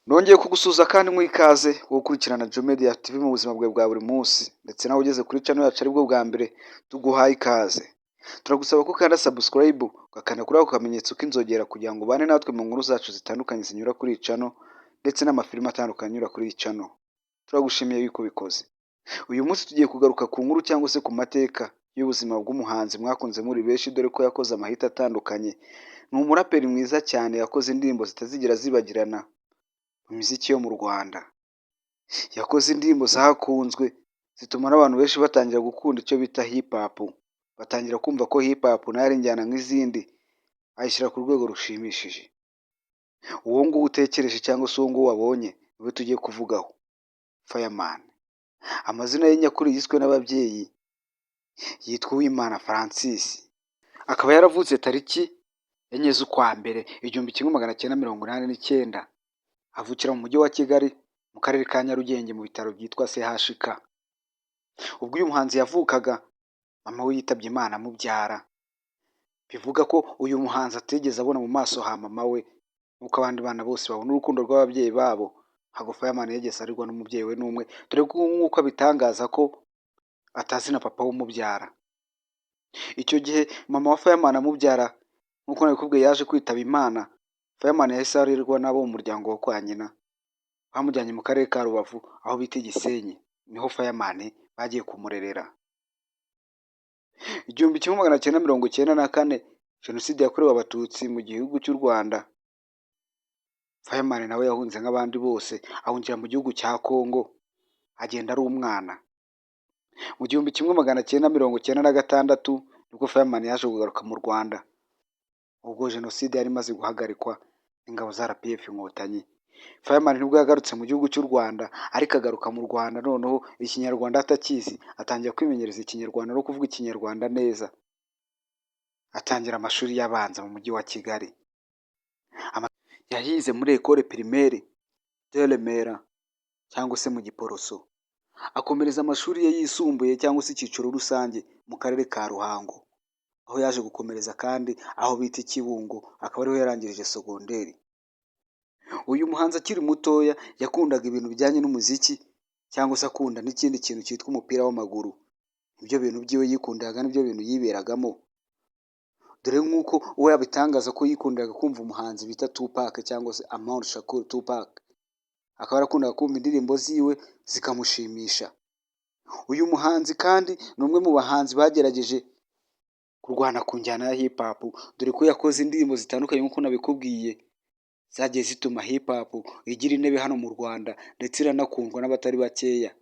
Nongeye kugusuhuza kandi nguha ikaze wo gukurikirana Jomedia TV mu buzima bwawe bwa buri munsi, ndetse nawe ugeze kuri channel yacu aribwo bwa mbere, tuguhaye ikaze. Turagusaba ko ukanda subscribe, ugakanda kuri ako kamenyetso k'inzogera kugira ngo ubane natwe mu nkuru zacu zitandukanye zinyura kuri iyi channel, ndetse n'amafilime atandukanye anyura kuri iyi channel. Turagushimiye yuko ubikoze. Uyu munsi tugiye kugaruka ku nkuru cyangwa se ku mateka y'ubuzima bw'umuhanzi mwakunze muri benshi, dore ko yakoze amahit atandukanye. Ni umuraperi mwiza cyane, yakoze indirimbo zitazigera zibagirana mu miziki yo mu Rwanda. Yakoze indirimbo zakunzwe zituma n'abantu benshi batangira gukunda icyo bita hip hop, batangira kumva ko hip hop nayo ari injyana nk'izindi, ayishyira ku rwego rushimishije. Uwo nguwo utekereje cyangwa se uwo nguwo wabonye niwe tugiye kuvugaho, Fireman. Amazina ye nyakuri yiswe n'ababyeyi yitwa Uwimana Francis, akaba yaravutse tariki 4 z'ukwa mbere 1989, avukira mu mujyi wa Kigali, mu karere ka Nyarugenge, mu bitaro byitwa CHUK. Ubwo uyu muhanzi yavukaga, mama we yitabye Imana amubyara, bivuga ko uyu muhanzi atigeze abona mu maso ha mama we nk'uko abandi bana bose babona urukundo rw'ababyeyi babo. Ntabwo Fireman yigeze arerwa n'umubyeyi we n'umwe, dore ko nk'uko abitangaza ko atazi na papa we umubyara. Icyo gihe mama wa Fireman amubyara, nk'uko nabikubwiye, yaje kwitaba Imana. Fireman yahise arerwa n'abo mu muryango wo kwa nyina, bamujyanye mu karere ka Rubavu aho bita i Gisenyi, niho Fireman bagiye kumurerera. 1994, Jenoside yakorewe Abatutsi mu gihugu cy'u Rwanda, Fireman nawe yahunze nk'abandi bose, ahungira mu gihugu cya Congo, agenda ari umwana. Mu 1996 nibwo Fireman yaje kugaruka mu Rwanda, ubwo Jenoside yari imaze guhagarikwa n'ingabo za RPF Inkotanyi. Fireman nibwo yagarutse mu gihugu cy'u Rwanda, ariko agaruka mu Rwanda noneho Ikinyarwanda atakizi, atangira kwimenyereza Ikinyarwanda no kuvuga Ikinyarwanda neza. Atangira amashuri y'abanza mu mujyi wa Kigali. Yayize muri Ecole Primaire de Remera cyangwa se mu Giporoso. Akomereza amashuri ye yisumbuye cyangwa se icyiciro rusange mu karere ka Ruhango, aho yaje gukomereza kandi aho bita i Kibungo, akaba ariho yarangirije segonderi. Uyu muhanzi akiri mutoya yakundaga ibintu bijyanye n'umuziki cyangwa se akunda n'ikindi kintu cyitwa umupira w'amaguru. Nibyo bintu byiwe yikundiraga, nibyo bintu yiberagamo. Dore nk'uko we abitangaza ko yikundiraga kumva umuhanzi bita Tupac cyangwa se Amor Shakur Tupac. Akaba yarakundaga kumva indirimbo ziwe zikamushimisha. Uyu muhanzi kandi ni umwe mu bahanzi bagerageje kurwana ku njyana ya hip hop, dore ko yakoze indirimbo zitandukanye nk'uko nabikubwiye, zagiye zituma hip hop igira intebe hano mu Rwanda, ndetse iranakundwa n'abatari bakeya.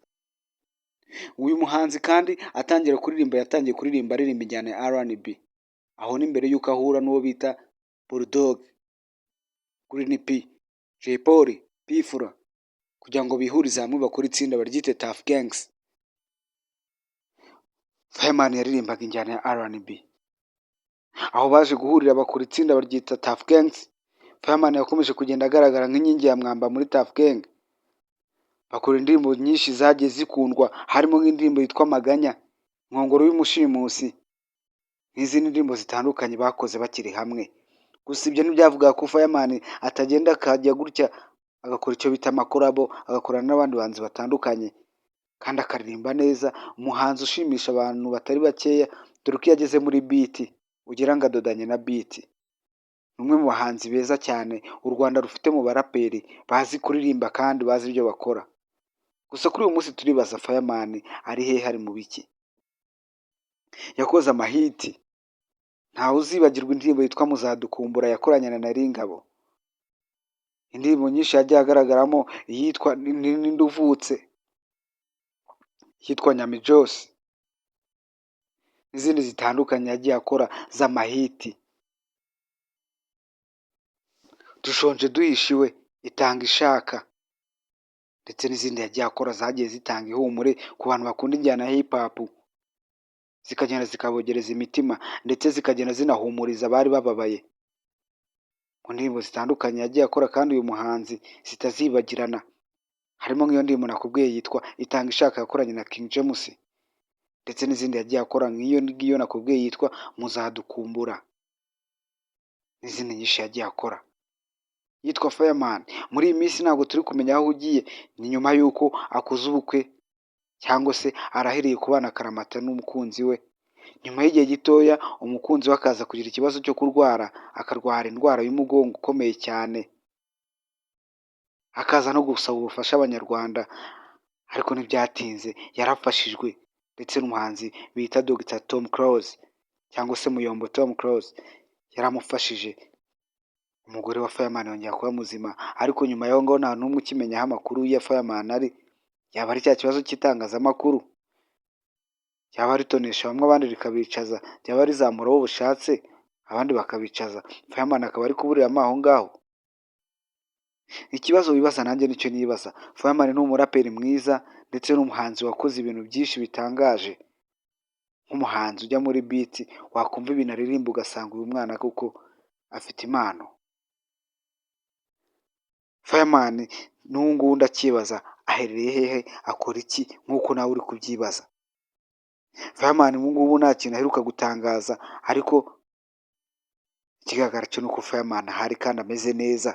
Uyu muhanzi kandi atangira kuririmba, yatangiye kuririmba aririmba injyana ya R&B. Aho ni mbere y'uko ahura n'uwo bita Bulldog, Green P, Jay Polly, P Fla, kugira ngo bihurize hamwe bakore itsinda baryite Tuff Gangs. Fireman yaririmbaga injyana ya R&B. Aho baje guhurira bakora itsinda baryita Tuff Gangs. Fireman yakomeje kugenda agaragara nk'inkingi ya mwamba muri Tuff Gang. Bakora indirimbo nyinshi zagiye zikundwa, harimo nk'indirimbo yitwa Maganya, Inkongoro y'Umushimusi n'izindi ndirimbo zitandukanye bakoze bakiri hamwe. Gusa ibyo ntibyavugaga ko Fireman atagenda akajya gutya agakora icyo bita amacollabo, agakorana n'abandi bahanzi batandukanye kandi akaririmba neza. Umuhanzi ushimisha abantu batari bakeya, dore ko iyo ageze muri beat ugira ngo adodanye na beat. Ni umwe mu bahanzi beza cyane u Rwanda rufite mu baraperi bazi kuririmba kandi bazi ibyo bakora. Gusa kuri uyu munsi turibaza: Fireman ari hehe, ari mu biki? Yakoze amahit, ntawe uzibagirwa indirimbo yitwa Muzadukumbura yakoranye na Nel Ngabo. Indirimbo nyinshi yagiye agaragaramo, iyitwa Ninde Uvutse, iyitwa Nyamijosi n'izindi zitandukanye yagiye akora z'amahit. Dushonje Duhishiwe, Itanga Ishaka ndetse n'izindi yagiye akora zagiye zitanga ihumure ku bantu bakunda injyana ya hip hop, zikagenda zikabogereza imitima ndetse zikagenda zinahumuriza abari bababaye. Mu ndirimbo zitandukanye yagiye akora kandi uyu muhanzi zitazibagirana, harimo nk'iyo ndirimbo nakubwiye yitwa Itanga Ishaka yakoranye na King James, ndetse n'izindi yagiye akora nk'iyo ngiyo nakubwiye yitwa Muzadukumbura n'izindi nyinshi yagiye akora. Yitwa Fireman. Muri iyi minsi ntabwo turi kumenya aho ugiye, ni nyuma y'uko akoze ubukwe cyangwa se arahiriye kubana akaramata n'umukunzi we, nyuma y'igihe gitoya umukunzi we akaza kugira ikibazo cyo kurwara, akarwara indwara y'umugongo ukomeye cyane, akaza no gusaba ubufasha Abanyarwanda, ariko ntibyatinze yarafashijwe ndetse n'umuhanzi bita Dr Tom Close cyangwa se Muyombo Tom Close yaramufashije, umugore wa Fireman yongera kuba muzima, ariko nyuma y'aho ngaho nta n'umwe ukimenya aho amakuru ya Fireman ari, yaba ari cya kibazo cy'itangazamakuru, ryaba ritonesha bamwe abandi rikabicaza, ryaba rizamura abo bushatse abandi bakabicaza, Fireman akaba ari kuburiramo aho ngaho. Ikibazo wibaza nanjye nicyo nibaza, Fireman ni umuraperi mwiza ndetse n'umuhanzi wakoze ibintu byinshi bitangaje, nk'umuhanzi ujya muri beat wakumva ibintu aririmba ugasanga uyu mwana koko afite impano. Fireman n'ubu ngubu ndacyibaza aherereye hehe, akora iki nk'uko nawe uri kubyibaza. Fireman ubu ngubu nta kintu aheruka gutangaza, ariko ikigaragara cyo ni uko Fireman ahari kandi ameze neza,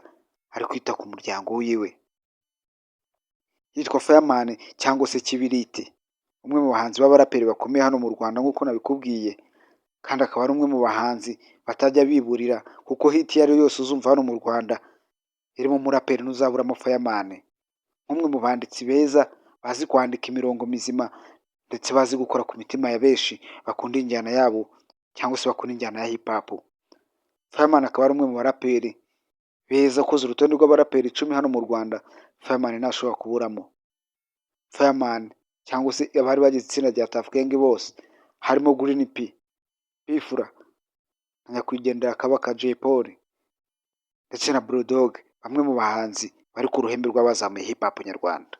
ari kwita ku muryango wiwe. Yitwa Fireman cyangwa se Kibiriti, umwe mu bahanzi b'abaraperi bakomeye hano mu Rwanda nk'uko nabikubwiye, kandi akaba ari umwe mu bahanzi batajya biburira kuko hit iyo ari yo yose uzumva hano mu Rwanda irimo umuraperi ntuzaburamo Fireman, nk'umwe mu banditsi beza bazi kwandika imirongo mizima ndetse bazi gukora ku mitima ya benshi bakunda injyana yabo cyangwa se bakunda injyana ya hip hop. Fireman akaba ari umwe mu baraperi beza, ukoze urutonde rw'abaraperi 10 hano mu Rwanda Fireman ntashobora kuburamo. Fireman cyangwa se abari bagize itsinda rya Tuff Gang bose harimo Green P, P Fla na nyakwigendera Kabaka Jay Polly ndetse na Bull Dogg, bamwe mu bahanzi bari ku ruhembe rw'abazamuye hip hop nyarwanda.